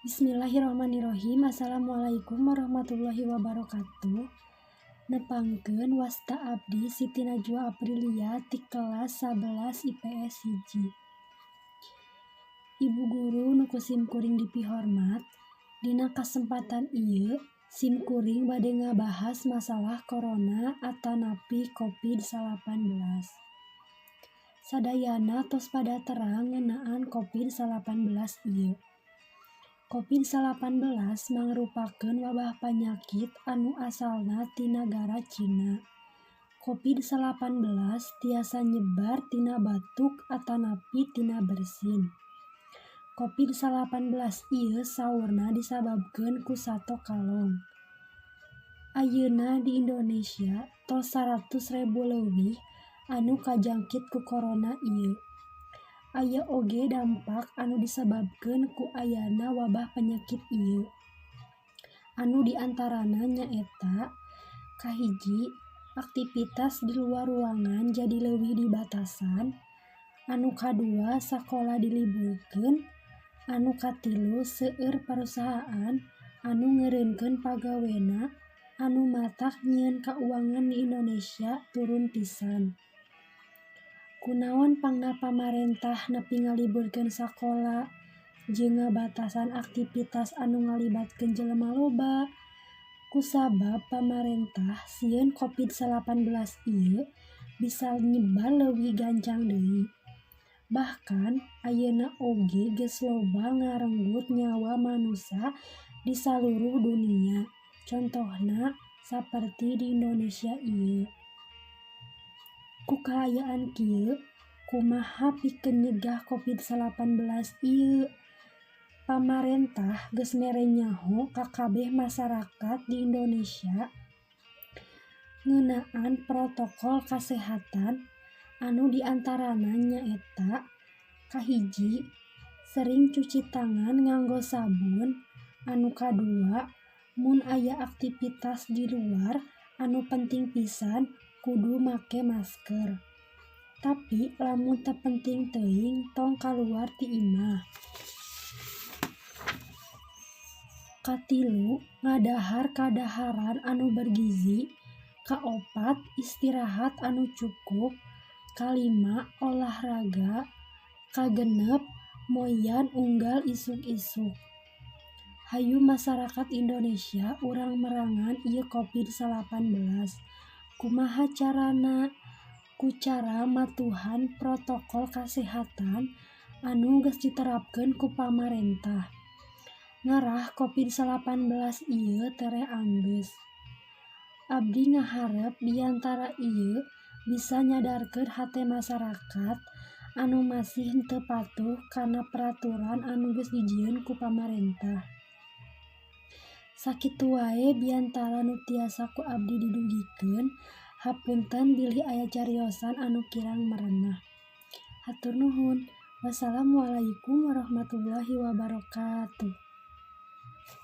Bismillahirrahmanirrahim. Assalamualaikum warahmatullahi wabarakatuh. Nepangkeun wasta abdi Siti Najwa Aprilia ti kelas 11 IPS 1. Ibu guru nu ku sim kuring dipihormat, dina kasempatan ieu sim kuring bade ngabahas masalah corona atanapi COVID-19. Sadayana tos pada terang ngeunaan COVID-19 ieu. COVID-19 mangrupakeun wabah panyakit anu asalna ti nagara Cina. COVID-19 tiasa nyebar tina batuk atanapi tina bersin. COVID-19 ieu saurna disababkeun ku sato kalong. Ayeuna di Indonesia tos 100.000 leuwih anu kajangkit ku corona ieu. Aya oge dampak anu disebabkeun ku ayana wabah penyakit ieu. Anu diantarana nyaeta: kahiji, aktivitas di luar ruangan jadi leuwih dibatasan, anu kadua sakola diliburkeun, anu katilu seueur parusahaan anu ngeureunkeun pagawena anu matak nyieun kauangan di Indonesia turun pisan. Kunaon pangna pamarentah nepi ngaliburkeun sakola jeung ngabatasan aktivitas anu ngalibatkeun jelema loba? Kusabab pamarentah sieun COVID-19 ieu bisa nyebar leuwih gancang deui. Bahkan ayeuna oge geus loba ngarenggut nyawa manusa di saluruh dunia, contohna saperti di Indonesia ieu. Ku kaayaan kieu, kumaha pikeun nyegah COVID-19 ieu? Pamarentah geus mere nyaho ka kabeh masarakat di Indonesia ngeunaan protokol kasehatan anu diantarana nyaeta: kahiji, sering cuci tangan nganggo sabun, anu kadua mun aya aktivitas di luar anu penting pisan kudu make masker. Tapi lamun teu penting teuing tong kaluar ti imah. Katilu, ngadahar kadaharan anu bergizi, kaopat istirahat anu cukup, kalima olahraga, kagenep moyan unggal isuk-isuk. Hayu masyarakat Indonesia urang merangan ieu COVID-19. Kumaha carana? Ku cara matuhan protokol kasehatan anu geus diterapkeun ku pamarentah. Ngarah COVID-19 ieu tereh anggeus. Abdi ngaharep biantara ieu bisa nyadarkeun hate masyarakat anu masih henteu patuh kana peraturan anu geus dijieun ku pamarentah. Sakitu wae biantara nu tiasa ku abdi didugikeun, hapunten bilih aya cariosan anu kirang merenah. Hatur nuhun. Wassalamualaikum warahmatullahi wabarakatuh.